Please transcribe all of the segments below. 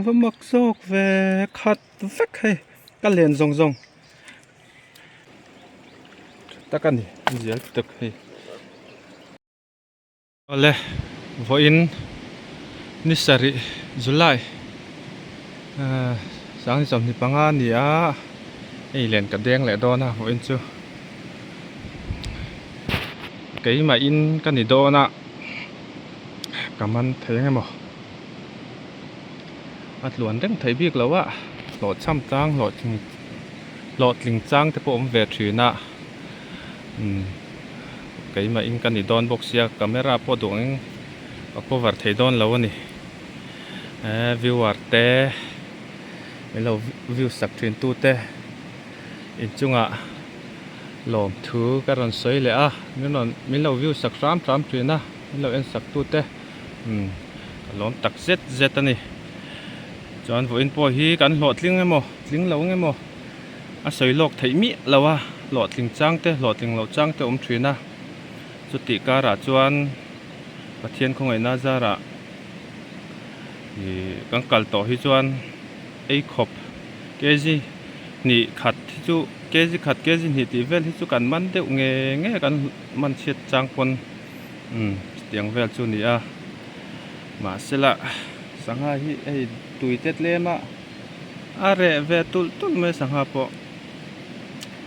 va mak zawk ve khat vek hei ka len zawng zawng tha tak a ni zial tak hei. Awle vawiin ni sarih July ahh sang 25 a ni a hei len ka deng leh dawn a vawiin chu keimah in ka ni dawn a ka man thei ang emaw a tluan reng theih bik lo a hlawhchham tlang hlawhtling hlawhtling chang te pawh a awm ve thin a umm keimah in ka ni dawn bawk sia camera pawh duh angin ka cover thei dawn lo a ni eh viewer te min lo view sak thin tu te inchungah lawmthu ka rawn sawi leh a min rawn min lo view sak hram hram thin a min lo en sak tu te umm ka lawm tak zet zet a ni chuan vawiin pawh hi kan hlawhtling emaw tling lo ang emaw. A sawi lawk theih miah lo a, hlawhtling chang te, hlawhtling loh chang te awm thin a. Chutih karah chuan Pathian khawngaihna zarah ih kan kal tawh hi chuan ei khawp kg hnih khat hi chu kg khat kg hnih tih vel hi chu kan man deuh nge nge kan man chhiat chang pawn umm chutiang vel chu a ni a. Mahsela sangha hi hei tui te tlem a. A reh ve tulh tulh mai sangha pawh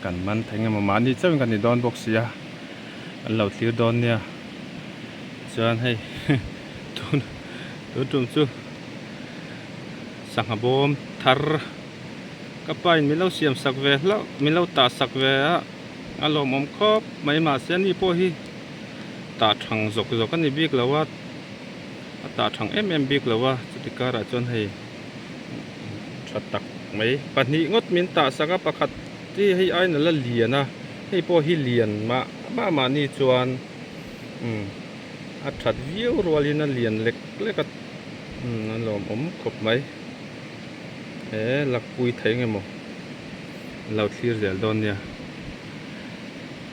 kan man thei nge maw mahni chauhin kan ni dawn bawk si a an lo thlir dawn nia chuan hei tun tun tum chu sangha bawm thar ka pa in min lo siam sak ve hlauh min lo tah sak ve a a lawmawm khawp mai mahse ani pawh hi tah thang zawk zawk a ni bik lo a a tah thang em em bik lo a chuti karah chuan hei. Tha tak mai pahnih ngawt min tah sak a pakhat hi hei aiin a la lian a hei pawh hi lian mah mah mahni chuan umm a that viau rualin a lian lek lek a umm a lawmawm khawp mai he lakpui thei nge maw an lo thlir zel dawn nia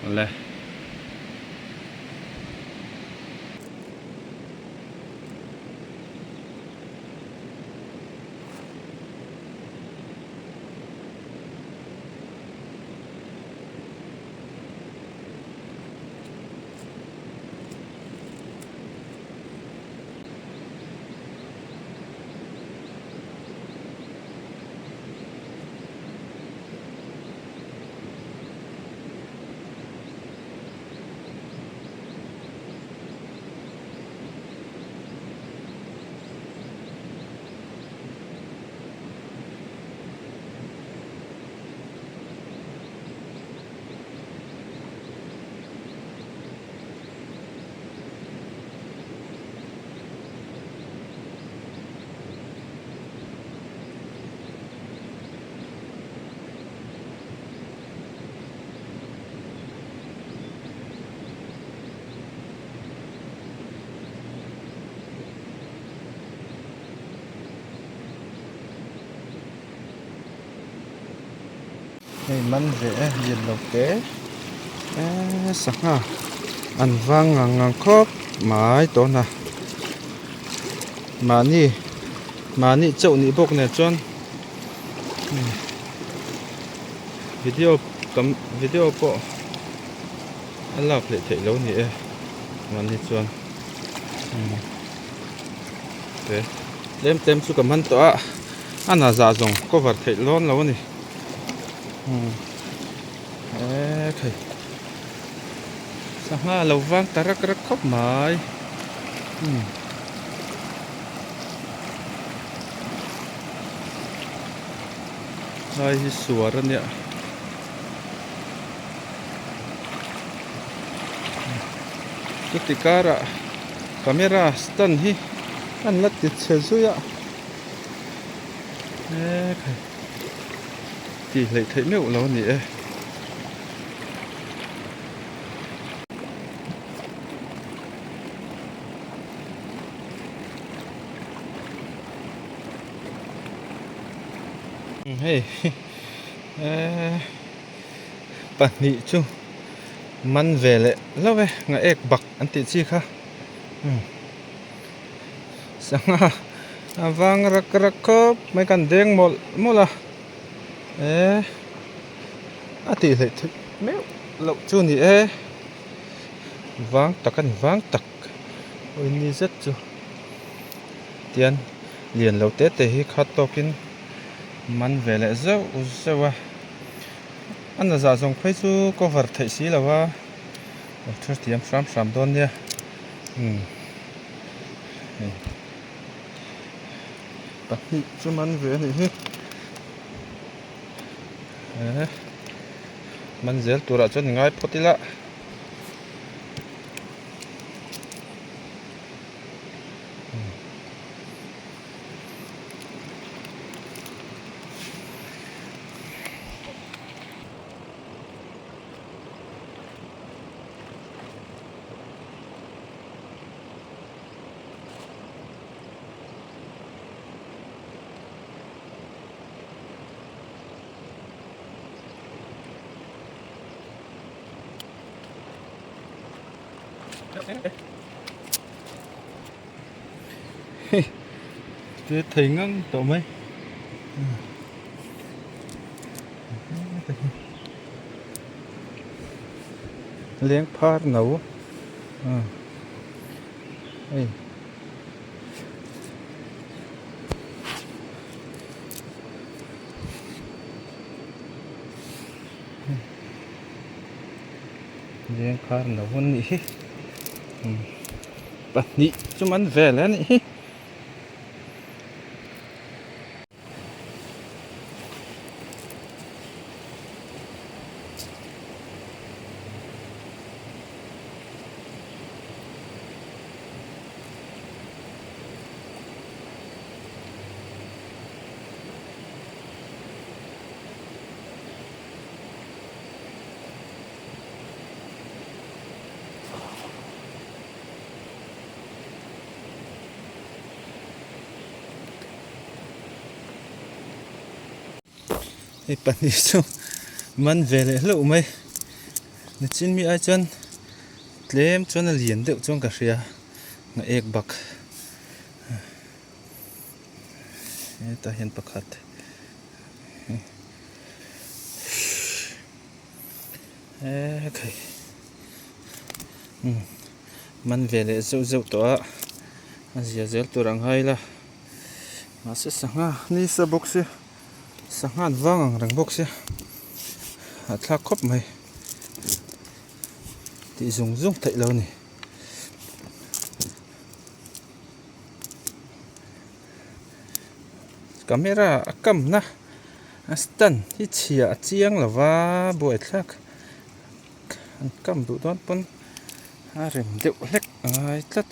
awle. Hei man ve e lian lo te eee sangha an vang ngang ngang khawp mai tawh a mahni mahni chauh nih bawk nen chuan video kam video pawh a lak leh theih lo ni e mahni chuan te tlem tlem chu ka man tawh a a na zah zawng cover theih lawn lo a ni e thei sangha a lo vang ta rak rak khawp mai lai hi suar a nia. Chuti karah camera stand hi an la ti chhe zui a e khai tih hleih theih meuh lo a ni e. Hei eee. Pahnih chu man ve leh hlauh e nga ek bak an tih chi kha sangha A vang rak rak khawp mai kan deng mawlh mawlh a eh a tih hleih theih meuh loh chu a ni e vang tak a ni vang tak awi ni zet chu tian lian lo te te hi khat tawkin man ve leh zeuh zeuh a a na zah zawng phei chu cover theih si lo a lo hrethiam hram hram dawn nia umm hei pahnih chu man ve a nih hi eh man zel turah chuan i ngai phawt ila. Hei thei ngang tawh mai. Leng phar no hei. Leng phar no an nih hi pahnih chu man vel a nih hi. Hei pahnih chu man ve leh hlauh mai nichin mi ai chuan tlem chuan a lian deuh chuan ka hria a ek bak hetah hian pakhat ekhei man ve leh zeuh zeuh tawh a a zia zel tur ang hai ila mahse sangha ni sa bawk sia sangha an vang ang reng bawk sia a thlak khawp mai tih zung zung theih lo a ni. Camera a kamna a stand hi chhia a chiang lo va buaithlak an kam duh dawn pawn a rem deuh hlek a ngai tlat.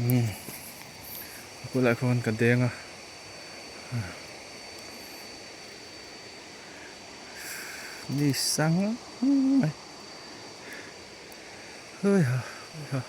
Umm a kulah khawn ka deng a. Ni sang mai Hui ha hui ha.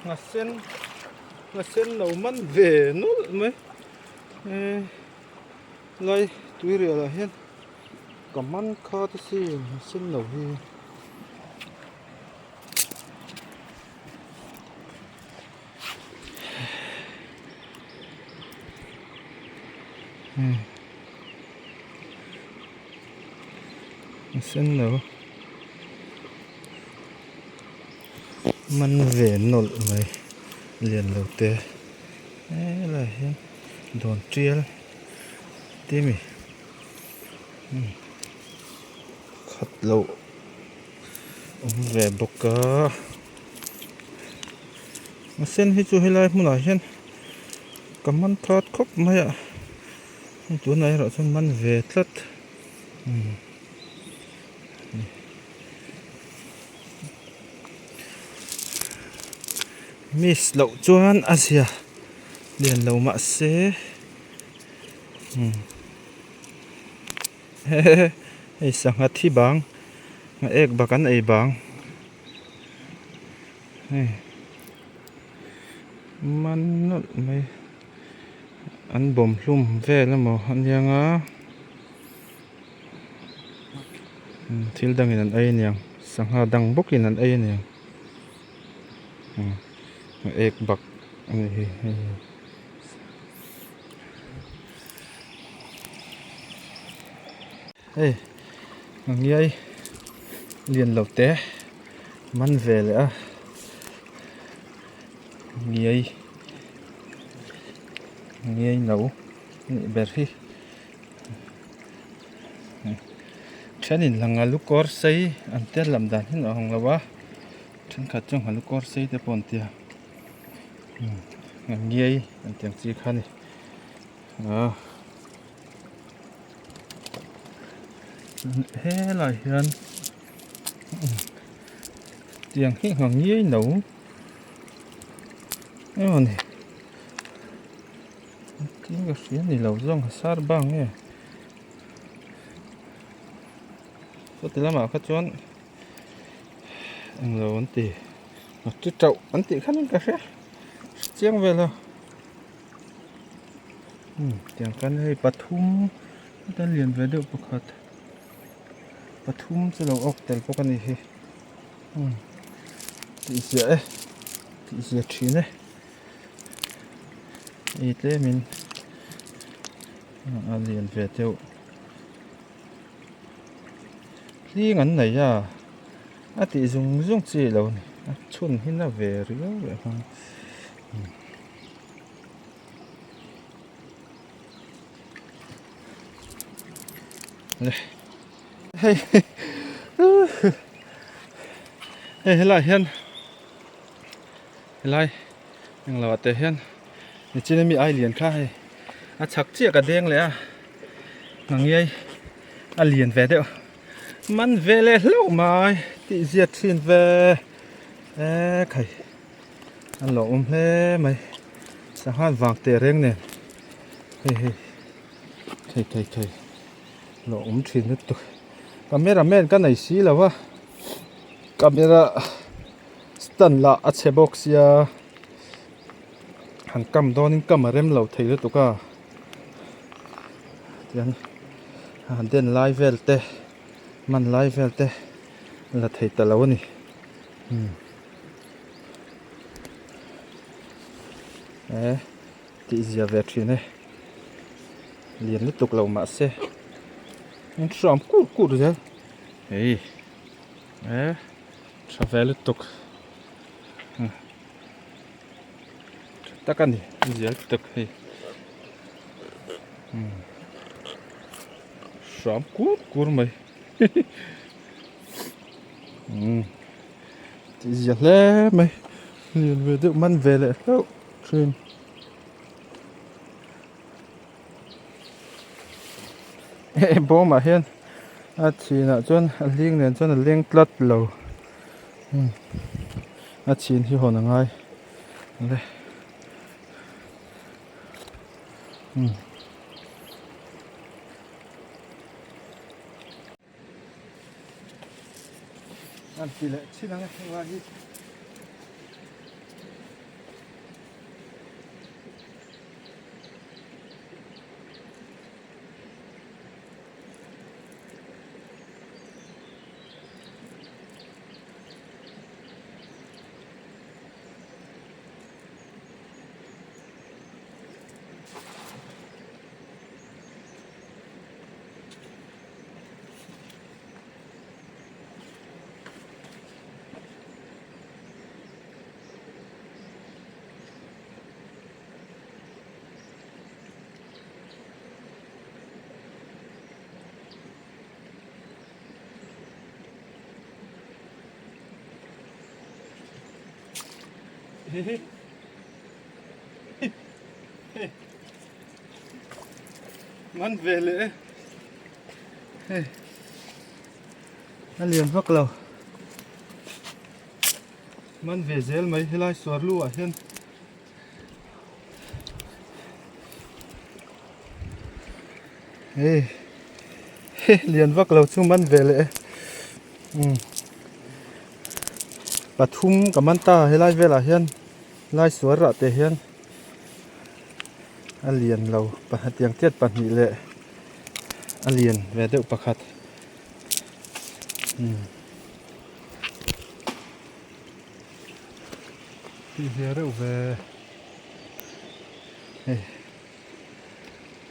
Nghasen nghasen lo man ve nawlh mai eh lai tuirial ah hian ka man kha te sin nghasen lo hi. Nghasen lo. Man ve nawlh mai lian lo te helaiah hian dawn tial te mi khat loh awm ve bawk a a sen hi chu helai hmunah hian ka man that khawp mai a tunah erawh chuan man ve tlat. Miss loh chuan a zia lian lo mah se hei sangha thi bang a ek bak an ei bang hei man nawlh mai an bawm hlum vel emaw a niang a. Thil dangin an ei aniang sangha dang bawkin an ei aniang ek bak a nih hi hei hi. Hei a ngiai lian lo te man ve leh a ngiai ngiai no a nih ber hi. Thenin la nghalu kawr sei an tel lam dan hi a awm lo a thenkhat chu nghalu kawr sei te pawh an tia an ngiai an tih ang chi kha a ni ah helaiah hian tiang hi ngha ngiai no emaw ni. Tin ka hria ni lo zawng a sar bang nge chuti lamah kha chuan englo an ti a ti tauh an tih khan ka hria chiang vel a umm tiang khan hei pathum heta lian ve deuh pakhat pathum chu lo awk tel bawk a ni hi umm tih ziah e tih ziah thin e. Hei tlemin a lian ve deuh hling an nei a a tih zung zung chi lo a ni a chhun hi na ve riau leh nghal le hei hei helaiah hian helai englo ah te hian nichin ami ai lian kha hei a chhak chiah ka deng leh a ngangiai a lian ve deuh man ve leh hlauh mai tih zia thin ve e khai a lawmawm hle mai sangha vang teh reng nen hei hei thei thei thei lawmawm thin lutuk camera man ka nei si lo a camera. Stand lah a chhe bawk sia han kam dawnin kam a rem lo thei lutuk a tiang han den lai vel te man lai vel te la thei ta lo a ni umm e tih zia ve thin e lian lutuk lo mahse in hram kur kur zel hei e. Tha ve lutuk tha tak a ni zial lutuk hei hram kur kur mai umm tih zia hle mai lian ve deuh man ve leh hlauh thin. Hei bawmah hian a chhinah chuan a hling nen chuan a leng tlat lo a chhin hi hawn a ngai le an ti leh chin ang e helai hi. Man ve leh e hei a lian vak lo man ve zel mai helai suar lu ah hian hei lian vak lo chu man ve leh e umm pathum ka man ta helai velah hian lai suar rah te hian a lian lo tiang tiat pahnih leh a lian ve deuh pakhat umm tih ve reuh ve hei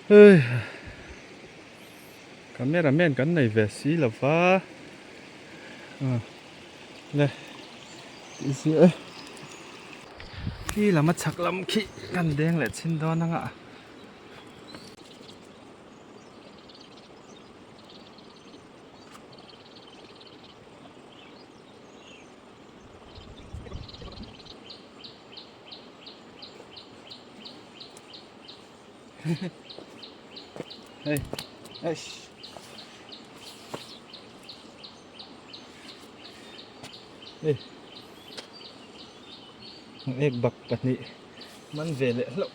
hei camera man kan nei ve si lo va le tih zia e khi lam a chhak lam khi kan deng leh chhin dawn ang a. Hei eish hei ek bak pahnih man ve leh hlauh.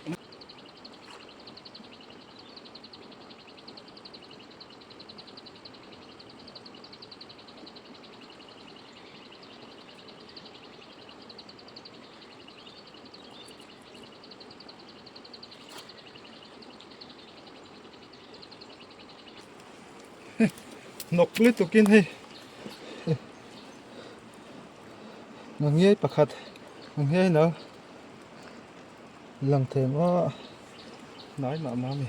Hnawk lutukin hei ngangiai pakhat ngangiai no lang thei ang aw hnai mah mah a ni.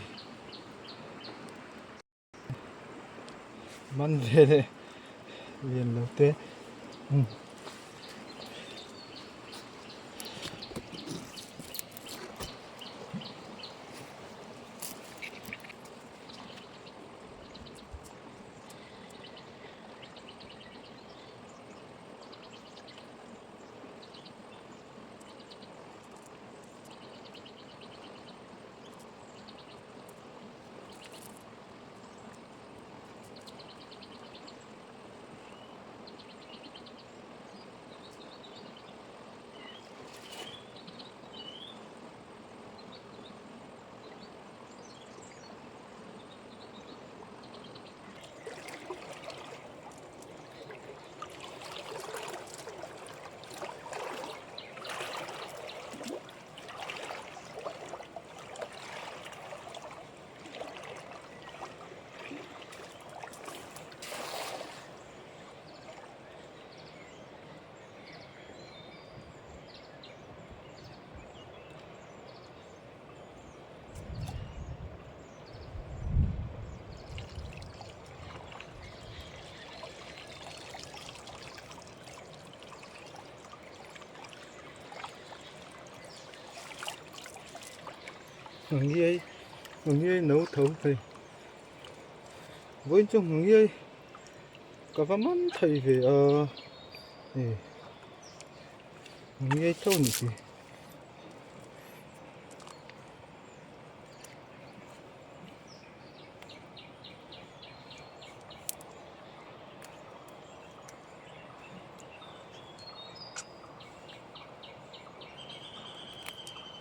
Man ve leh lian lo te umm. Ngiai ngiai no tho thei vawiin chu ngiai ka va man thei ve a hei ngiai tho a ni si.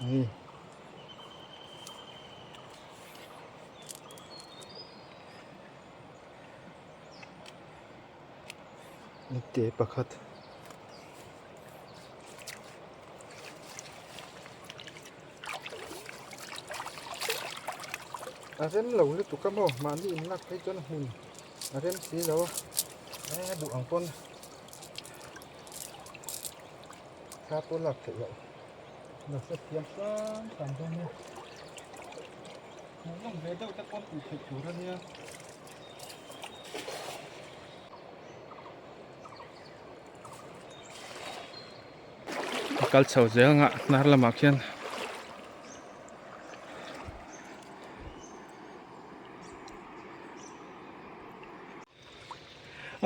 Hei te pakhat a rem lo lutuk a maw mahni in lak phei chuan a hmun a rem si lo a e duh ang pawn thla pawh lak theih loh lo hre thiam hram hram dawn nia hmuh nawm ve deuh te pawn tih theih tur a nia. A kal chho zel ang a hnar lamah khian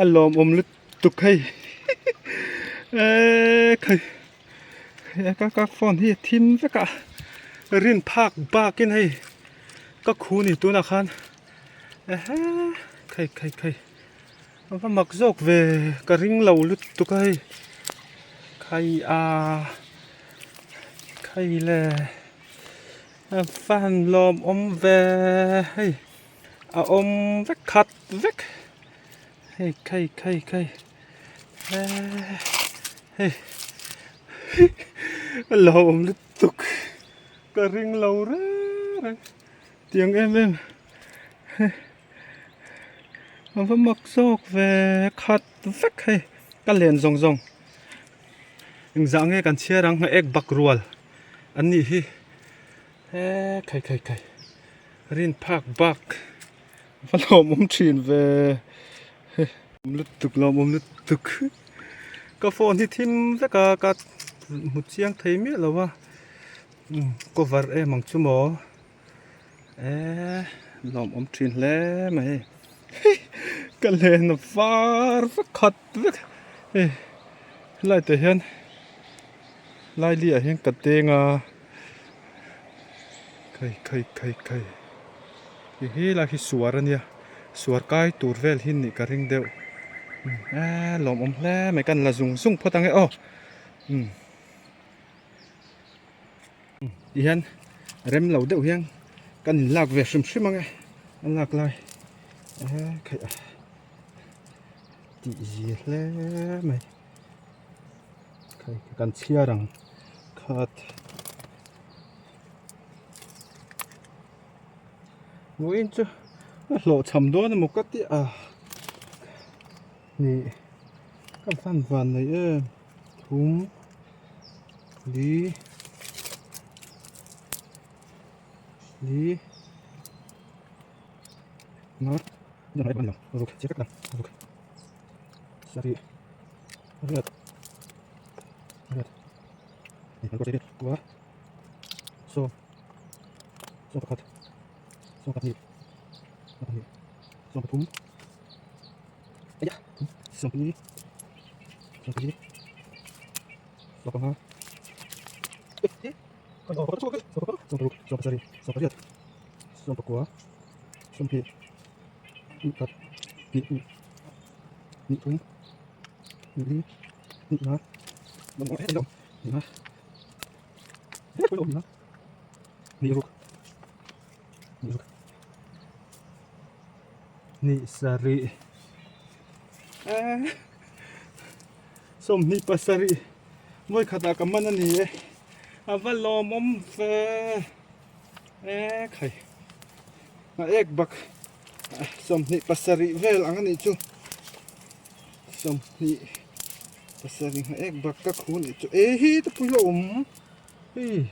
a lawmawm lutuk hei eee khai. Ka ka phone hi a thim vek a rin phak bak in hei ka khu ni tunah khan ehe khai khai khai a va mak zawk ve ka ring lo lutuk a hei khai a khai le a fan lawm awm ve hei a awm vek khat vek hei khai khai khai. Hei a lo awm lutuk ka ring lo reng reng tiang em em hei a va mak zawk ve khat vek hei ka len zawng zawng engzah nge kan chhiar ang ek bak rual an nih hi he khai khai khai rin phak bak a va lawmawm thin ve hei. Awm lutuk lawm awm lutuk ka phone hi thim vek a ka hmu chiang thei miah lo a cover em ang chu maw eee lawm awm thin hle mai hei ka len a var vek khat vek hei helai te hian laili ah hian ka deng a khai khai khai khai. Ti hi lai hi suar a nia suar kai tur vel hi nih ka ring deuh eee lawmawm hle mai kan la zung zung phawt ang e aw umm ti hian rem lo deuh hian kan in lak ve hrim hrim ang e a lak lai eee khaih a tih zia hle mai kan chhiar ang khat. Vawiin chu a hlawhchham dawn emaw ka ti a nih ka van van nei em thum li li sarih riat riat Saw saw pakhat saw pahnih saw pahnih saw pathum saw pali saw pali saw panga saw paruk saw pasarih saw pariat saw pakua sawmhnih hnih khat hnih hnih hnih thum hnih li hnih nga hnih nga. Ni sarih sawmhnih pasarih vawi khatah ka man a ni e a va lawmawm ve e khai a ek bak sawmhnih pasarih vel ang a nih chu sawmhnih. Pasarih hma ek bak ka khu nih chu e hi te pawh hi a awm hei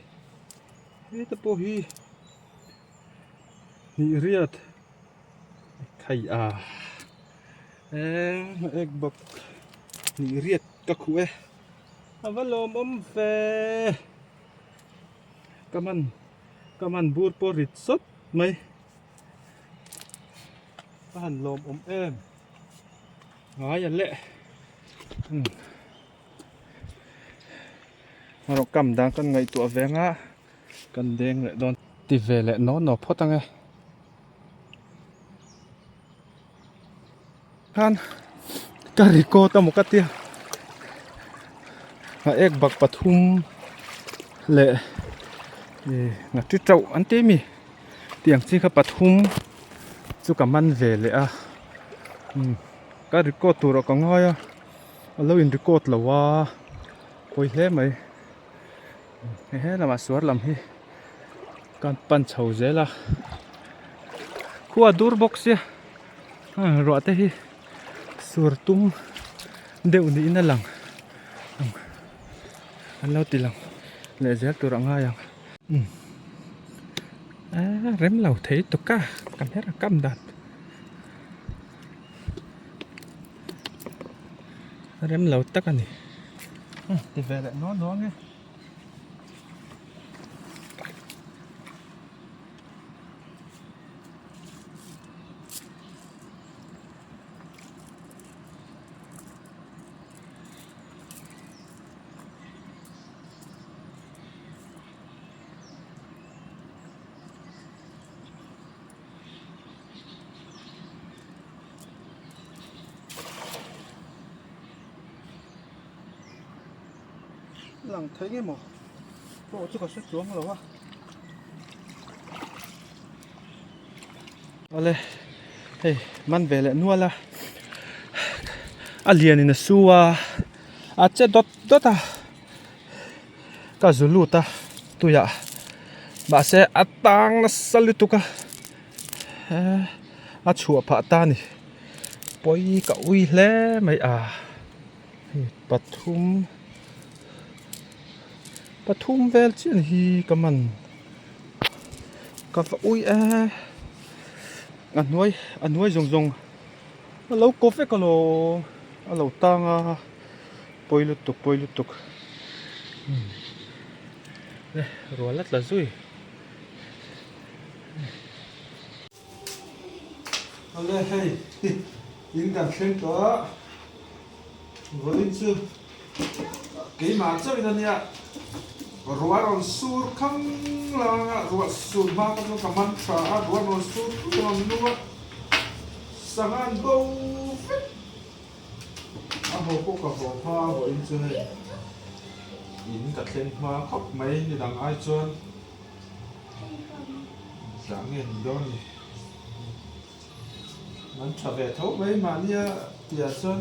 he te pawh hi hnih riat khai a eng hma ek bak hnih riat ka khuh e a va lawmawm ve ka man ka man bur pawh rit sawt mai a han lawmawm em. Ngai a leh erawh kam dan kan ngaihtuah ve anga kan deng leh dawn ti ve leh naw naw phawt ang e khan ka record emaw ka tia a ek bak pathum leh ih ngati teuh an ti ami tiang chi kha pathum chu ka man ve leh a. Umm ka record tur ah ka ngai a a lo in record lo a pawi hle mai he lamah suar lam hi kan pan chho zel a khua dur bawk sia ruah te hi sur tum deuh niin a lang an lo ti lang leh zel tur a ngai ang umm rem lo thei tuk a camera kam dan. Rem lo tak a ni. Ti ve leh nual nual nge. Lang thei nge maw pawh chu ka hre chuang lo a. Awle hei man ve leh nual a a lian in a su a a che dawt dawt a ka zu lut a tuiah mahse a tang nasa lutuk a a chhuah phah ta a ni pawi ka ui hle mai a. Hei pathum pathum vel chian hi ka man ka va ui e a hnuai a hnuai zawng zawng a lo kaw vek alawm a lo tang a pawi lutuk pawi lutuk le rual a tla zui. Awle hei in kan thleng tawh a vawiin chu keimah chauh in ania ruah rawn sur khang lang a ruah sur hma kha chuan ka man tha a ruah rawn sur thut ang ang nu a sangha an bo vek a haw pawh ka haw hma a vawiin chu hei in ka thleng hma khawp mai ni dang ai chuan. Zah nge ni dawn ni. An tha ve tho mai mahnia tihah chuan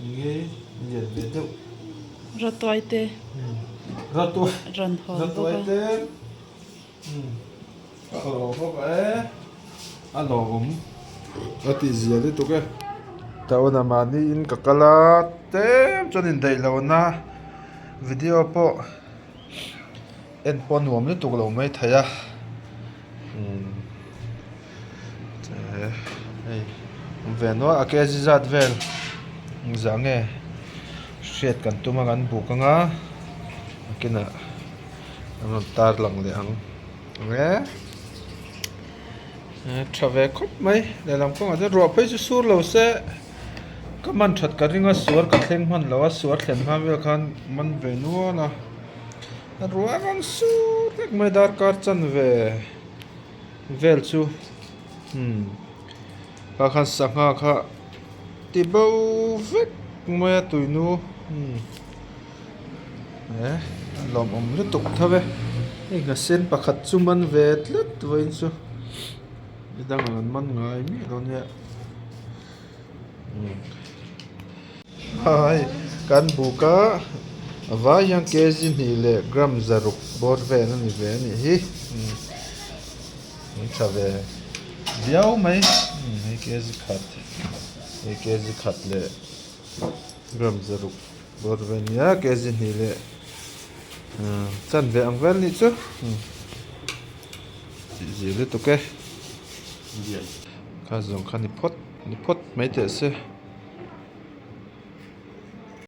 mi ngei lian ve deuh. Rawtuai te. Rawtuai. Rawn hawn bawk a. Rawtuai te. Ka haw bawk e. A lawm a tih zia lutuk e. Tawnah mahni in ka kal a tlem chuan indaih lohna video pawh. En pawh nuam lutuk lo mai thei a umm hei awm ve nual a kg zat vel engzah nge hriat kan tum a kan buk anga nakinah an rawn tar lang leh ang eng e tha ve khawp mai lehlam kawngah chuan ruah phei chu sur lo se. Ka man that ka ring a suar ka thleng hman lo a suar thlen hma vel khan man ve nual a a ruah rawn sur vek mai darkar chan ve vel chu umm kha khan sangha kha ti bo vek mai a tuinu umm eh a lawmawm lutuk tho e hei nghasen pakhat chu man ve tlat vawiin chu. Midang an man ngai miah lo nia hai kan buk a a vai hian kg hnih leh gram zaruk bawr vel a ni ve a nih hi an tha ve viau mai hei kg khat hei kg khat leh gram zaruk bawr vel a ni a kg hnih leh chanve ang vel a nih chu. Tih zir lutuk e kha zawng kha ni phawt ni phawt mai teh se.